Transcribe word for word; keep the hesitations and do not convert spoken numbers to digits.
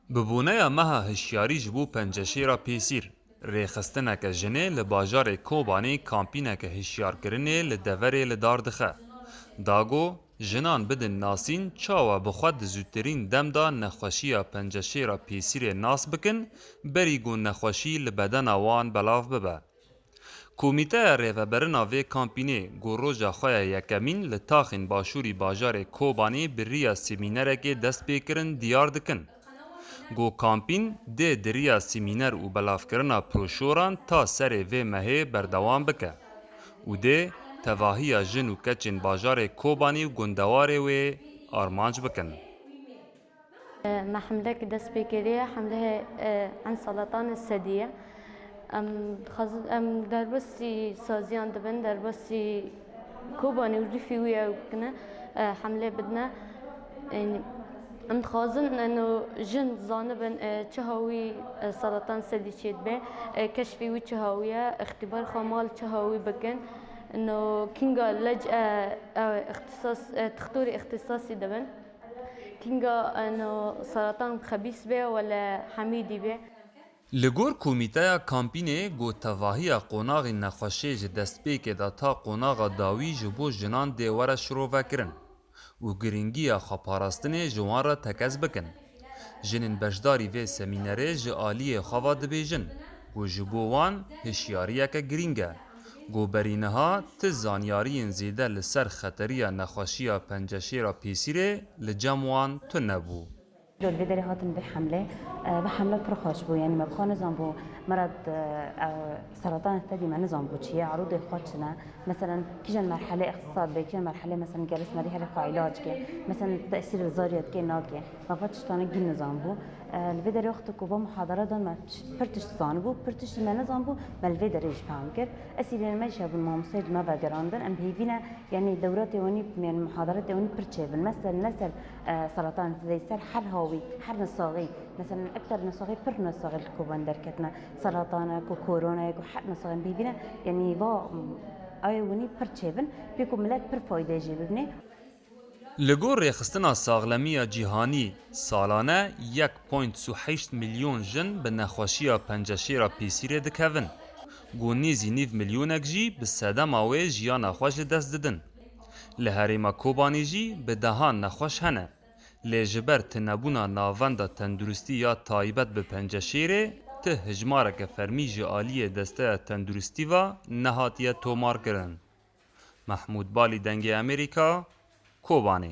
Bi boneya meha hişyarî ji bo penceşêra pêsîr, rêxistineke jinê li bajarê Kobanê kampîneke hişyarkirinê li deverê li dar dixe. Da ku jinan bidin nasîn çawa bi xwe di zûtirîn dem de nexweşiya penceşêra pêsîrê nas bikin, berî ku nexweşî li bedena wan belav bibe. Komîteya rêvebirina vê kampînê ku roja xwe ya yekemîn li taxên başûrî bajarê Kobanê bi riya semînerekê dest pê kirin diyar dikin ku kampîn dê di riya semîner û belavkirina proşoran ta serê vê mehê berdewam bike û dê tevahiya jin û keçên bajarê Kobanê û gundewarê wê armanc bikin. Me hemlek dest pê kiriye, hemlehê Ensalatan Sedî ye. Em dixwazin, em derbasî saziyan dibin, derbasî Kobanê û rîfî wî ew bikine, hemlê bidine. Em dixwazin eno jin zanibin çiha wî Salatan Sedî çêdibe, keşfê wî çiha wî ye, îxtîbar xwe mal çiha wî bikin. Eno kînga lec e, ew îxtisas, e, dixtorê îxtisasî dibin. Kînga eno seratan xebîs be wele hemîdî be. Li gor komîteya kampînê ku tevahiya qonaxên nexweşê ji destpêkê de ta qonaxa dawî ji bo jinan dê were şirovekirin û girîngiya xweparastinê ji wan re tekez bikin. Jinên beşdarî vê semînerê ji aliyê xwe ve dibêjin ku ji bo wan hişyariyeke girîng e. Ku berî niha ti zanyariyên zêde li ser xeteriya nexweşiya penceşêra pêsîrê li cem wan tune bû. Li vê derê hatin vê hemlê, vê hemle pir xweş bû, yanî me bi xwe nizanbû me re seratan sedî me nizanbû çi ye, erûdê xwe çi ne. Meselen kîjan merhelê îxtisas be, kîjan merhelê meselen geris merî herê xwe îlac ke, meselen tesîr zariyet ke nake. Me va tiştane gîn nizanbû. Li vê derê wextê ku va muhadara dan me pir tişt zanibû, pir tiştî me nizanbû, me li vê derê jî fehm kir. Esîrên me jî hebûn, mamosteyê me vegerandin, em bi hêvî ne, yanî dewra têwanî, yanî muhadara têwanî pir çêbin. Mesel ne ser seratan, lê ser her hawî, her nisaxî. Meselen ekter nisaxî pir nisaxî li Kobanê derketine. Seratan e ku korona ye ku her nisaxî em bi hêvî ne, yanî va ayê winî pir çêbin. Pê ku milet pir fayde jê bibîne. Li gor Rêxistina Saxlemiya Cîhanî, salane yek point sî û heşt milyon jin bi nexweşiya penceşêra pêsîrê dikevin, ku nêzî nîv milyonek jî bi sedema wê jiyana xwe ji dest didin. Li herêma Kobanê jî bi dehan nexweş hene, lê ji ber tunebûna navenda tenduristî ya taybet bi penceşêrê, ti hijmareke fermî ji aliyê Desteya Tenduristî ve nehatiye tomarkirin. Mehmûd Balî, Dengê Amerîka, Kobanê.